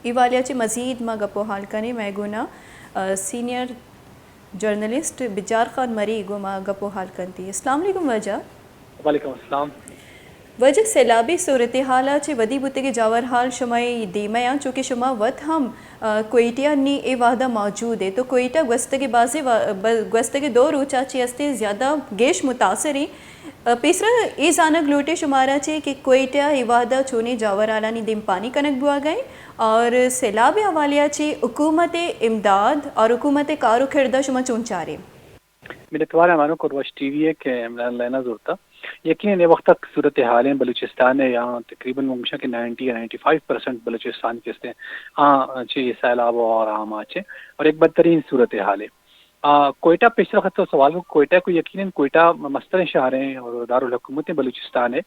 اے حوالہ ءَ چہ مزید ما گپ ءُ حال کنیں، مئے گونا، آ، سینئر جرنلسٹ بجار خان مری گوں ما گپ ءُ حال کنتی۔ السلام علیکم واجہ۔ وعلیکم السلام۔ واجہ، سیلابی صورتحال ءَ چہ ودی بوتگیں جاور حال شمئے دیما آں، چونکہ شما وت ہم، آ، کوئٹہ ءَ نی اے وہدا موجود ئے، تو کوئٹہ گوستگیں بازیں وا-، ب-، گوستگیں دو روچ ءَ چہ استیں زیادہ گیش متاثر ایں۔ پیسرا اے زانگ لوٹیں شمارا چہ کہ کوئٹہ ءَ اے وہدا چونیں جاور حالانی دیمپانی کنگ بوہگا ایں اور سیلاب ءِ حوالہ ءَ چہ حکومت ءِ امداد اور حکومت ءِ کار ءُ کرد ءَ شما چون چارے؟ منتوار آں مانو کروش ٹی وی ءَ کہ عمران لائنا زورتا۔ یقیناً اے وقت تک صورتحال ایں بلوچستان ءِ یا تقریباً ممکن کہ نائنٹی یا نائنٹی فائیو پرسنٹ بلوچستان کہ استیں آ چہ اے سیلاب ءُ آرام ءَ چہ اور ایک بدترین صورتحال ایں۔ آ، کوئٹہ پیش وقت تو سوال کو، کوئٹہ کو یقیناً کوئٹہ مستریں شہر ایں اور دارالحکومت ایں بلوچستان ءِ۔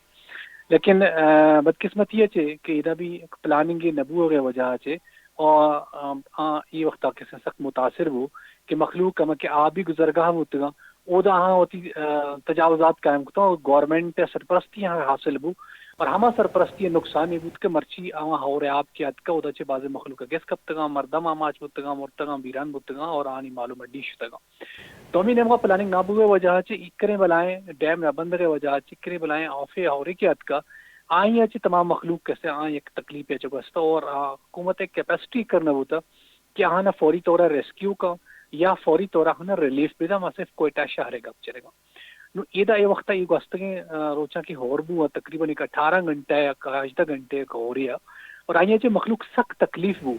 لیکن، آ، بدقسمتی ءَ چہ کہ ادا بھی پلاننگ نہ بوہگ ءِ وجہ ءَ چہ اور، آ، آ، اے وقت ءَ کہ سخت متاثر بو کہ مخلوق ہم کہ آبی گزرگاہ بوتگاں، اودا آہاں وتی، آ، تجاوزات قائم کتاں اور گورنمنٹ ءِ سرپرستی آہاں حاصل بو اور ہما سرپرستی ءِ نقصان اے بوت کہ مرچی آواں ہور ءِ آپ کہ اتکا، اودا چہ بازیں مخلوق گس کپتگاں، مردم آماچ بوتگاں، مرتگاں، بیران بوتگاں اور آنی مال ءُ مڈی شتگاں۔ دومی نیمگا پلاننگ نہ بوگ ءِ وجہ ءَ چہ اکریں بلائیں ڈیم نہ بندگ ءِ وجہ ءَ چہ اکریں بلائیں آفے ہورے کہ اتکا، آئی ءَ چہ تمام مخلوق کسے آ یک تکلیپے چہ گوستہ اور آ حکومت ءِ کیپیسٹی کر نہ بوتا کہ آہاں فوری طور ءَ ریسکیو کن یا فوری طور ءَ آہاں ریلیف بدا۔ ما صرف کوئٹہ شہر ءِ گپ چلگا۔ نو ایدا اے وقت ءَ اے گوستگیں، آ، روچاں کہ ہور بو، تقریباً ایک اٹھارہ گھنٹہ یا ہژدہ گھنٹہ یک ہورے ءَ، اور آئی ءَ چہ مخلوق سک تکلیف بو،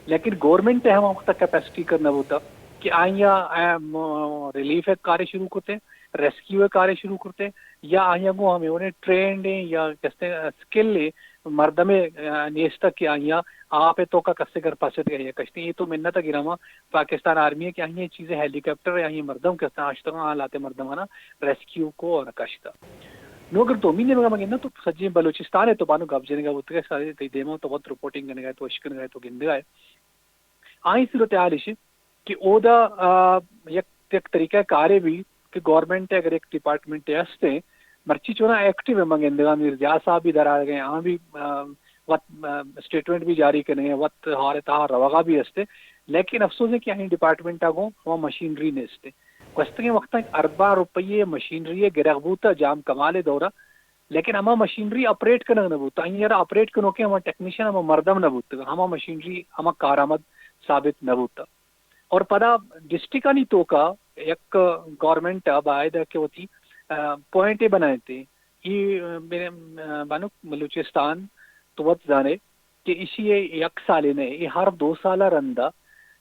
لیکن گورنمنٹ ءِ ہما وقت ءَ کیپیسٹی کر نہ بوتا کہ آئی ءَ، آ، م-، ریلیف ءِ کارے شروع کرتے، ریسکیو ءِ کارے شروع کرتے، یا آئی ءَ گوں ہمے وڑیں ٹرینڈ ایں یا کستے اسکل ایں مردمے، آ، نیست کہ آئی ءَ آپ ءِ توکا کسے گر پسے دگہ یا کشتے۔ اے تو منت ءَ گراں ما پاکستان آرمی ءَ کہ آئی ءَ چیزے ہیلی کاپٹر ءَ آئی ءَ مردم کہ استاں آشتگاں، آ لہتے مردماں ریسکیو کو اور کشتا۔ نو اگر دومی نیمگا ما گنداں تو سجیں بلوچستان ءِ تو بانک گپ جنگا بوتگ ئے، سارے تئی دیما تو وت رپورٹنگ کنگا ئے، تو اشکنگا ئے، تو گندگا ئے۔ آئی صورتحال اش کہ اودا، آ، یک، یک طریقہ کارے بھی کہ گورنمنٹ ءِ اگر یک ڈپارٹمنٹ ہستے، مرچی چونا ایکٹیو ایں، من گندگا میر ضیاء صاحب بھی در آ گئے، آ بھی، آ، وت، آ، اسٹیٹمنٹ بھی جاری کنگے، وت ہور ءِ تہا روگا بھی ہستے، لیکن افسوس ایں کہ آئی ڈپارٹمنٹ ءَ گوں ہما مشینری نیست۔ گوستگیں وقتاں ارباں روپیے مشینری گرگ بوتا جام کمال ءِ دورا، لیکن ہما مشینری آپریٹ کنگ نہ بوتا، آئی ءَ را آپریٹ کنوکیں ہما ٹیکنیشن، ہما مردم نہ بوتگ، ہما مشینری ہما کارآمد ثابت نہ بوتا۔ اور پدا ڈسٹرکٹانی توکا یک گورنمنٹ ءَ باید کہ وتی، آ، پوائنٹے بنائینتے۔ ای، آ، بانک بلوچستان تو وت زانے کہ ایشی ءَ یک سالے نہ، اے ہر دو سال ءَ رندا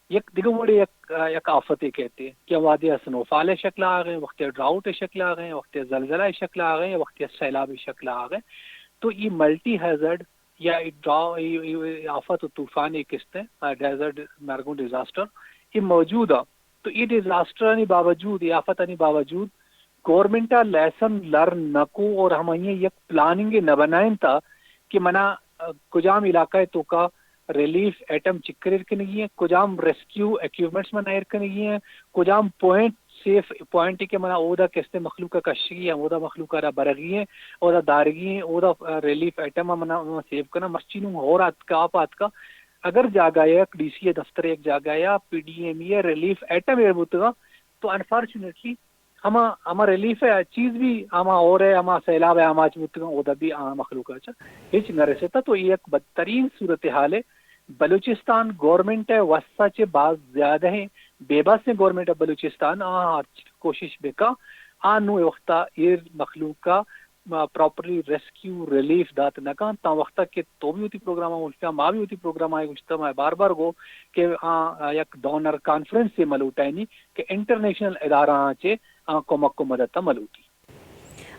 یک دگہ وڑے یک، یک آفتے کئیت کہ وہدے ءَ سنو فال ءِ شکل ءَ آغیں، وختے ءَ ڈراؤٹ ءِ شکل ءَ آغیں، وختے ءَ زلزلہ ءِ شکل ءَ آغیں، وختے ءَ سیلاب ءِ شکل ءَ آغیں۔ تو اے ملٹی ہیزرڈ یا اے ڈرا-، اے، اے، اے آفت و طوفان اے کستیں، آ، ڈیزرٹ مرگوں ڈیزاسٹر اے موجود آ۔ تو اے ڈیزاسٹرانی باوجود، اے آفتانی باوجود گورنمنٹ ءَ لیسن لرن نہ کو اور ہمائی یک پلاننگ نہ بنائینتا کہ منا، آ، کجام علاقہ ءِ توکا ریلیف آئٹم چکر ایر کنگی ایں، کجام ریسکیو اکوپمنٹس منا ایر کنگی ایں، کجام پوائنٹ سیف پوائنٹ کہ منا اودا کستے مخلوق ءَ کشگی ایں، اودا مخلوق ءَ را برگی ایں، اودا دارگی ایں، اودا، آ، ریلیف آئٹم ءَ منا، منا سیو کناں۔ مرچی نوں ہور آتکا، آپ آتکا، اگر جاگہ یک ڈی سی ءِ دفتر ءِ یک جاگہ یا پی ڈی ایم ای ءِ ریلیف آئٹم ایر بوتگا، تو انفارچونیٹلی ہما، ہما ریلیف ءِ چیز بھی ہما ہور ءِ، ہما سیلاب ءِ آماچ بوتگاں، اودا بھی آ مخلوق ءَ چہ ہچ نہ رسیتا۔ تو اے یک بدترین صورتحال ءِ۔ بلوچستان گورنمنٹ ءِ وس ءَ چہ باز زیادہ ایں، بے بس ایں گورنمنٹ آف بلوچستان، آ ہرچ کوشش بکا، آ نوں اے وخت ءَ ایر مخلوق ءَ پراپرلی ریسکیو ریلیف دات نہ کنت۔ تاں وخت ءَ کہ تو بھی وتی پروگرام ءَ گوشتا، ما بھی وتی پروگرام ءَ گوشتا، ما بار بار گو کہ آ، آ یک ڈونر کانفرنس ءَ ملوٹائینی کہ انٹرنیشنل ادارہ آں چہ آ کمک و مدد ءَ ملوٹی۔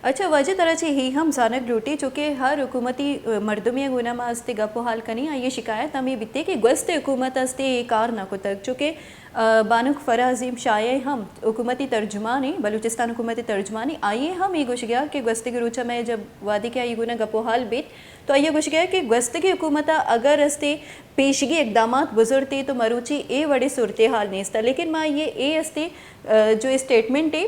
اچھا واجہ، ترا چہ اے ہم زانگ لوٹی، چونکہ ہر حکومتی، آ، مردمے ءَ گونا ما استے گپ و حال کنیں، آئی ءِ شکایت ہمے بیتے کہ گوست حکومت استے اے کار نہ کتگ، چونکہ، آ، بانک فرح عظیم شاہ ءِ ہم حکومتی ترجمان ایں، بلوچستان حکومتی ترجمان ایں، آئی ءِ ہم اے گوشگیا کہ گوستگیں روچا مئے جب وہدے کہ آئی گونا گپ و حال بیت تو آئی ءِ گوشگیا کہ گوستگیں حکومت ءَ اگر استے پیشگی اقدامات بزرتے تو مروچی اے وڑیں صورتحال نیست، لیکن ما آئی ءِ اے استے، آ، جو اسٹیٹمنٹ اے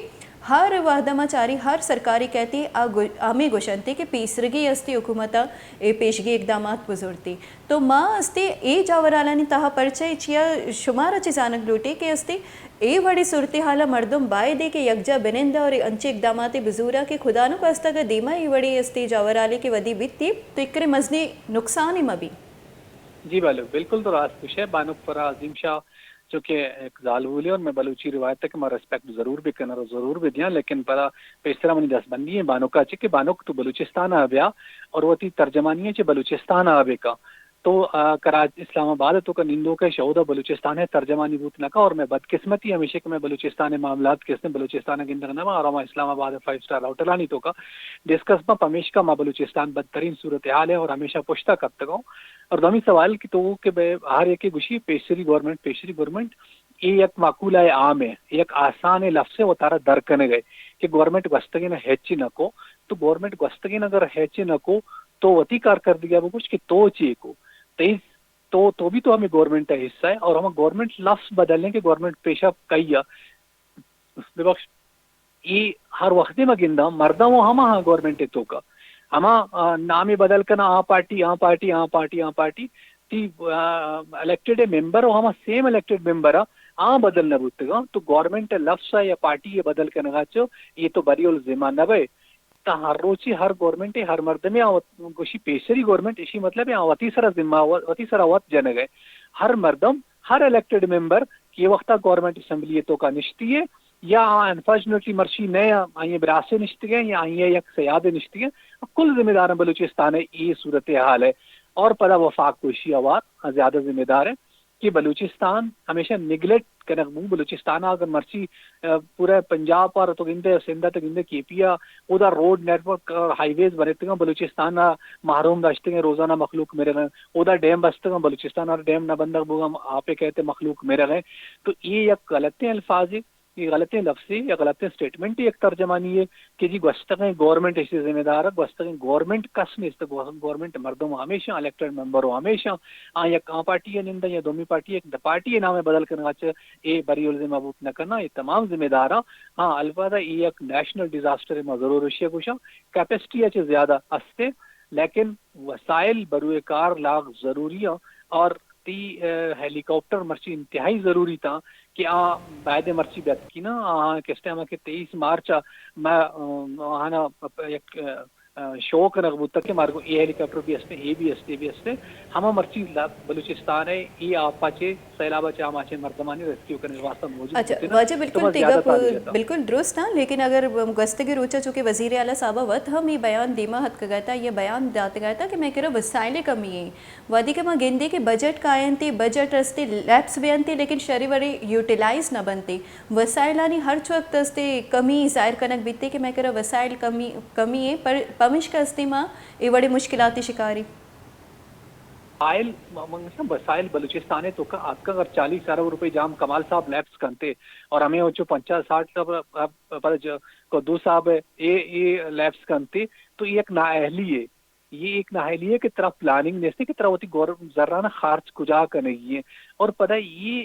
ہر وہد ء ما چاری، ہر سرکاری کہتی آ گو-، ہمے گوشنتی کہ پیسرگی استی حکومت ء اے پیشگی اقدامات بزرتی۔ تو ما استی اے جاورالانی تہا پرچہ چیا شمارا چی زانگ لوٹی کہ استی اے وڑی صورتحال ء مردم بایدے کہ یکجا بنندہ اور انچے اقدامات بزورا کہ خدا نو خواستہ اگہ دیما اے وڑی استی جاورالی کہ ودی بیتی تو اکرے مزنی نقصانی مبی۔ جی بلے، بالکل تو راست گوشے۔ بانک فرا عظیم شاہ چونکہ یک زالبولے اور میں بلوچی روایت ہے کہ ما ریسپیکٹ ضرور بھی کنر اور ضرور بھی دیاں، لیکن پدا پیسرا منی دست بندی ہیں بانکا چہ کہ بانک تو بلوچستان آ بیا اور وتی ترجمانی چہ بلوچستان آ بکا۔ تو، آ، کراچی، اسلام آباد تو کا نندو کے شعودا بلوچستان ہے ترجمانی بوت نہ کا، اور میں بدقسمتی ہمیشہ کہ میں بلوچستان معاملات کس نے بلوچستان گندگ نہ ما، اور ہما اسلام آباد فائیو اسٹار ہوٹلانی تو کا ڈسکس ما پمیشکا ما بلوچستان بدترین صورتحال ہے اور ہمیشہ پشتا کپتگوں۔ اور دومی سوال کہ تو کہ بے ہر یکے گوشی پیسری گورنمنٹ، پیسری گورنمنٹ، اے یک معقولہ عام ہے، یک آسان لفظ ہے، وتارا در کنگ ہے کہ گورنمنٹ گوستگین ہچ نہ کو، تو گورنمنٹ گوستگین اگر ہچ نہ کو تو وتی کارکردگی بگوش کہ تو چی کو، تئی تو، تو بھی تو ہمیں گورنمنٹ کا حصہ ہے اور ہم گورنمٹ لفظ بدلیں کہ گورنمٹ پیشہ کئی ببخش، ای ہر وخت ما گنداں مردم و ہما ہاں گورنمنٹ توکا ہما، آ، نامی بدل کنا، آ پارٹی، آ پارٹی، آ پارٹی، آ پارٹی، تی، آ، الیکٹڈ ممبر و ہما سیم الیکٹڈ ممبر آ بدل نہ بوتگاں۔ تو گورنمنٹ لفظ یا پارٹی بدل کنگا چو، یہ تو بری الذمہ نہ بے۔ تا ہر روچی ہر گورنمنٹ ہر مردمے آ وت-، گوشی پیسری گورنمنٹ، اشی مطلب ہے آ وتی سرا ذمہ، وتی سرا وت جنگ ہے۔ ہر مردم، ہر الیکٹڈ ممبر کہ وقتا گورنمنٹ اسمبلی توکا نشتی ہے، یا آ انفارچونیٹلی مرشی نئے آئیے براسے نشتگے یا آئیے یک سیادے نشتگے، کل ذمہ دار ہیں بلوچستان ہے، یہ صورتحال ہے۔ اور پدا وفاق گوشی آوار زیادہ ذمہ دار ہے کہ بلوچستان ہمیشہ نگلیکٹ کنگ بو۔ بلوچستان اگر مرچی، آ، پورا پنجاب پر تو گندے، سندھ تو گندے، کے پی آ، اودا روڈ نیٹ ورک اور ہائی ویز بنتگاں، بلوچستان آ محروم داشتگیں، روزانہ مخلوق مرگاں، اودا ڈیم بستگاں، بلوچستان آ ڈیم نہ بندگ بوگاں، آپے کہتے مخلوق مرگیں۔ تو یہ یک غلطیں الفاظ ہے، یہ غلطیں لفظ ہے، یا غلطیں سٹیٹمنٹ ہے، یک ترجمانی ہے کہ جی گوستگیں گورنمنٹ ایشی ذمہ دار ہے، گوستگیں گورنمنٹ کس نیست، گو-، گورنمنٹ مردم ہمیشہ الیکٹڈ ممبر ہو ہمیشہ آ یک آ پارٹی ء نند ء یا دومی پارٹی ء، یک پارٹی ء نام ء بدل کنگ ء چہ اے بری الزم ء بوت نہ کناں، اے تمام ذمہ دار آں۔ ہاں، البتہ اے یک نیشنل ڈیزاسٹر ء ما ضرور اشی ء گوشاں، کیپیسٹی ء چہ زیادہ است ء، لیکن وسائل بروئے کار لاغ ضروری آں اور تی، ء، ہیلی کاپٹر مرچی انتہائی ضروری تاں کہ آ باید مرچی بیت کی نا، آ کس ٹائم کہ تئیس مارچ ء ما، ء، آہانا یک، ء، ء، شو کنگ بوتگ کہ مارگو اے ہیلی کاپٹر بھی ہستے، اے بھی ہستے، اے بھی ہستے۔ ہما مرچی لا-، بلوچستان ہے، اے آپا چے، سیلابا چے، ہما چے مردمانی ریسکیو کنگ واسطہ موجود اچھا، بوتگ نا۔ واجہ تو بالکل بس تیگا زیادہ تالی جتا۔ بالکل درست ہاں، لیکن اگر گوستگی روچا چونکہ وزیر اعلیٰ صاحبہ وت ہم یہ بیان دیما ہتکگا تا، یہ بیان داتگا تا کہ میں کرا وسائل کمی ہیں۔ وہدے کہ ما گندیں کہ بجٹ کاینت، بجٹ استے لیپس بینت، لیکن شری وڑی یوٹیلائز نہ بنت۔ وسائلانی ہرچ وقت استے کمی ظاہر کنگ بیتے کہ میں کرا وسائل کمی، کمی ہے، پر پمشکا استے ما اے وڑی مشکلاتی شکاری۔ وسائل، م-، من گوشاں وسائل بلوچستان ء توکا آتکا اگر چالیس ارب روپے جام کمال صاحب لیپس کنتے اور ہمیں اوچو پنچاس ساٹھ ارب، ارب، پر ج-، کو دو صاحب اے، اے لیپس کنتے تو یہ ایک نااہلی ہے۔ یہ ایک نااہلی ہے کہ ترا پلاننگ نیست کہ ترا وتی گور-، زرانا خرچ کجا کنگی ہے۔ اور پدا یہ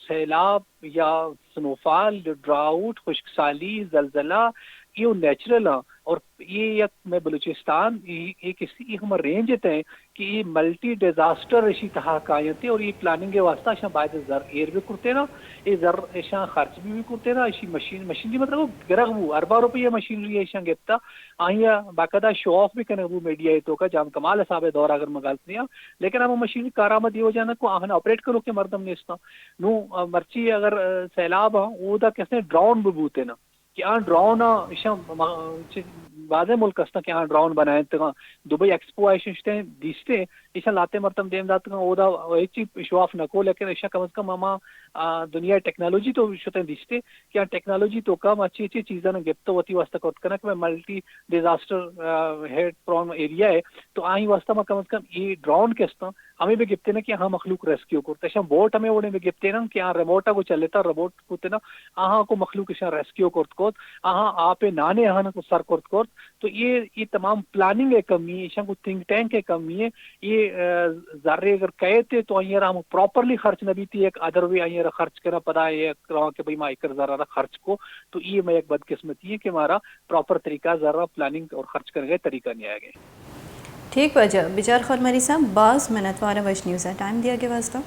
سیلاب یا سنوفال، ڈراؤٹ، خشک سالی، زلزلہ، یہ نیچرل ہیں۔ اور یہ یک میں بلوچستان، یہ، یہ کسی، یہ ہم رینج تے کہ یہ ملٹی ڈیزاسٹر اشی تہا کاینتے اور یہ پلاننگ کے واسطہ اشاں باید زر ایر بھی کرتے نا، یہ زر اشاں خرچ بھی، بھی کرتے نا، اشی مشین، مشین دی مطلب وہ گرگ بو، ارباں روپے مشینری اشاں گپتا، آئی ء باقاعدہ شو آف بھی کنگ بو میڈیا ء توکا، جام کمال صاحب ء دور اگر من غلط نیا، لیکن ہم مشین کارآمد یہ وجہ نہ کو آہن آپریٹ کرو کہ مردم نیستا۔ نو، آ، مرچی اگر، آ، سیلاب ہاں، او دا کسے ڈرون بھی بوتے نا کہ آ ڈرون آ، ایشاں ما-، چہ بازیں ملک ہستاں کہ آ ڈرون بنائیں تگاں۔ دبئی ایکسپو آئے ششتے دیستے، ایشاں لاتے مردم دیم داتگاں، اودا ہچی شو آف نہ کو، لیکن ایشاں کم از کم ہما، آ، دنیا ٹیکنالوجی تو شتے دیستے کہ آ ٹیکنالوجی توکا ما چی چی چیزاں گپت وتی واسطہ کرت کناں کہ ملٹی ڈیزاسٹر، آ، ہیٹ پرون ایریا ہے، تو آئی واسطہ ما کم از کم ای ڈرون کستاں ہمیں بھی گپتے نا کہ ہاں مخلوق ریسکیو کرتے، ایشاں بوٹ ہمیں وڑیں بھی گپتے نا کہ ہاں ریموٹ کو چلتا، ریموٹ کوتے نا، آہاں کو مخلوق ایشاں ریسکیو کرت۔ کت، آہاں آپ ءِ نانے آہاں سر کرت کرت، تو اے، اے تمام پلاننگ ءِ کمی اِنت، ایشاں گوں تھنک ٹینک ءِ کمی اِنت۔ اے، آ، زرے اگر کئیت تو آئی ءَ را ہم پراپرلی خرچ نہ بیت، یک ادر وے آئی ءَ را خرچ کناں، پدا اے رواں کہ بھئی ما ایکر زر ءَ را خرچ کو، تو اے مئے یک بدقسمتی اِنت کہ مارا پراپر طریقہ زر ءَ پلاننگ اور خرچ کنگ ءِ طریقہ نیاگ ءَ۔ ٹھیک واجہ، بجار خورمری صاحب، باز منتوار وش نیوز ءَ ٹائم دیگ ءِ واسطہ۔